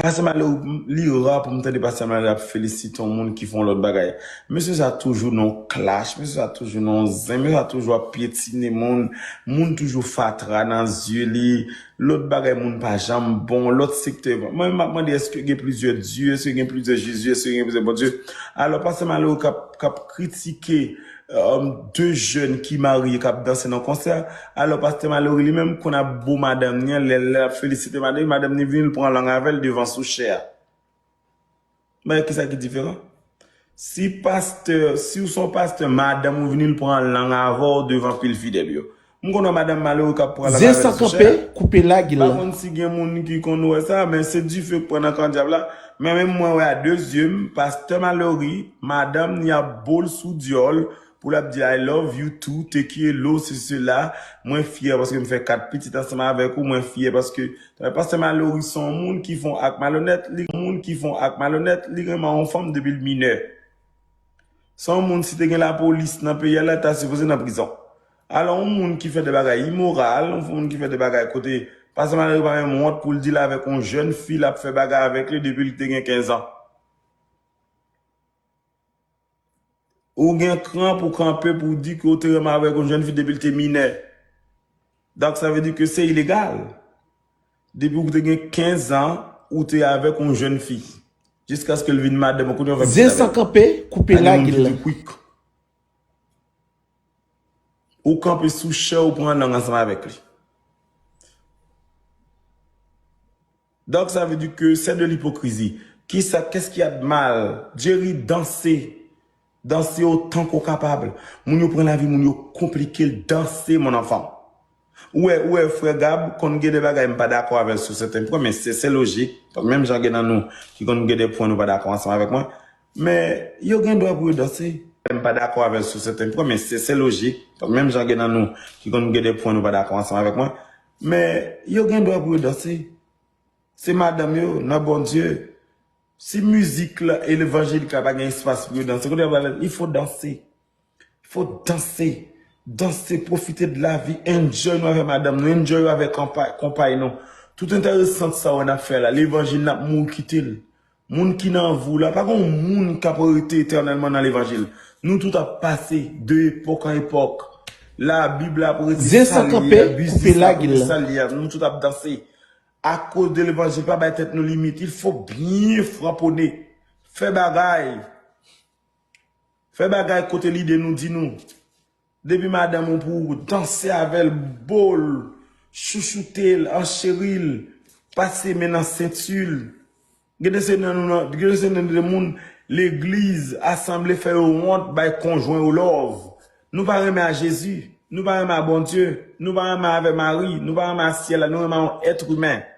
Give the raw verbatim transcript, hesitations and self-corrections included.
Pastè Mallory, li ra pou m tande Pastè Mallory ap felisite yon moun ki fè yon lòt bagay. Mesye sa toujou nan yon clash, mesye sa toujou nan yon zen, mesye sa toujou ap pyetine moun, moun toujou fatra nan zye li, lòt bagay moun pa janm bon, lòt sektè. Mwen menm m ap mande èske gen plizyè Dye, èske gen plizyè Jezi, èske gen plizyè Bondye. Alò Pastè Mallory k ap, k ap kritike de jèn ki marye k ap danse nan konsè. Alò, pastè Mallory li menm konn ap bo madanm ni an, lè l ap felisite madanm, madanm ni vini l pran lang avè l devan sou chè a. Men kisa ki diferan? Si pastè, si w se yon pastè, madanm ou vini l pran lang avè w devan pil fidèl yo. M konn wè madanm Mallory k ap pran lang avè l sou chè a. Koupe lagil la. Pa konn si gen moun ki konn wè sa, men se dife k pran nan kan dyab la. Men menm mwen wè a de zye m, pastè Mallory, madanm ni ap bo l sou dyòl, pou l ap di I love you too, te ki elo, se sela, mwen fyè paske m fè kat pitit ansanm avèk ou, mwen fyè paske, pastè Mallory se yon moun ki fè yon ak malonèt, li, moun ki fè yon ak malonèt, li renmen yon fanm depi l minè. Se yon moun si te gen lapolis nan peyi a, l ta sipoze nan prizon. Alò, yon moun ki fè de bagay imoral, yon moun ki fè de bagay kote, pastè Mallory pa menm wont pou l deal avèk yon jèn fi l ap fè bagay avèk li depi l te gen kenz an. Ou gen kran pou kanpe pou w di ke w te renmen avèk yon jèn fi depi l te minè. Donk sa vle di ke se ilegal. Depi w te gen kenz an, ou te avèk yon jèn fi. Jiskaske l vin madanm ou, kounye a w fè pitit avè l. Zen san kanpe, koupe lagil la. Ou kanpe sou chè, ou pran lang ansanm avèk li. Donc, ça veut dire que c'est de l'hypocrisie. Kisa, qu'est-ce qu'il y a de mal? Jerry, danse. Danse otan ke w kapab. Moun yo pran lavi moun yo konplike l. Danse, mon enfant. Ou wè, ou wè, frè Gab, konn gen de bagay m pa dakò avè l sou sèten pwen, men se, se lojik. Donk, menm jan gen nan nou ki konn gen de pwen nou pa dakò ansanm avèk mwen, men yo gen dwa pou yo danse. M pa dakò avè l sou sèten pwen, men se, se lojik. Donk, menm jan gen nan nou ki konn gen de pwen nou pa dakò ansanm avèk mwen, men yo gen dwa pou yo danse. Se madanm yo, nan Bondye. Si mizik la e levanjelik la pa gen espas pou yo danse, kote y ap pale? Il faut danser. Il faut danser. Danse, pwofite de lavi, enjoy nou avèk madanm nou, enjoy nou avèk konpay, konpay nou. Tout enteresan sa w wè n ap fè la, levanjil n ap mouri kite l. Moun ki nan vi w la, pa gen yon moun k ap rete etènèlman nan levanjil. Nou tout ap pase de epòk an epòk. Labib la ap rete sa l ye a, biznis la ap rete sa l ye a, nou tout ap danse. Akoz de levanjil, pa bay tèt nou limit. Il faut byen franpone. Fè bagay. Fè bagay kote lide nou di nou. Depi madanm ou pou ou danse avè l, bo l, chouchoute l, ancheri l, pase men nan senti l. Gen de se nan nou nan, gen de se nan de moun legliz, asanble fè yo wont bay konjwen yo love. Nou pa renmen a Jezi, nou pa renmen a Bondye, nou pa renmen avè Mari, nou pa renmen a syèl la, nou renmen a yon èt imen.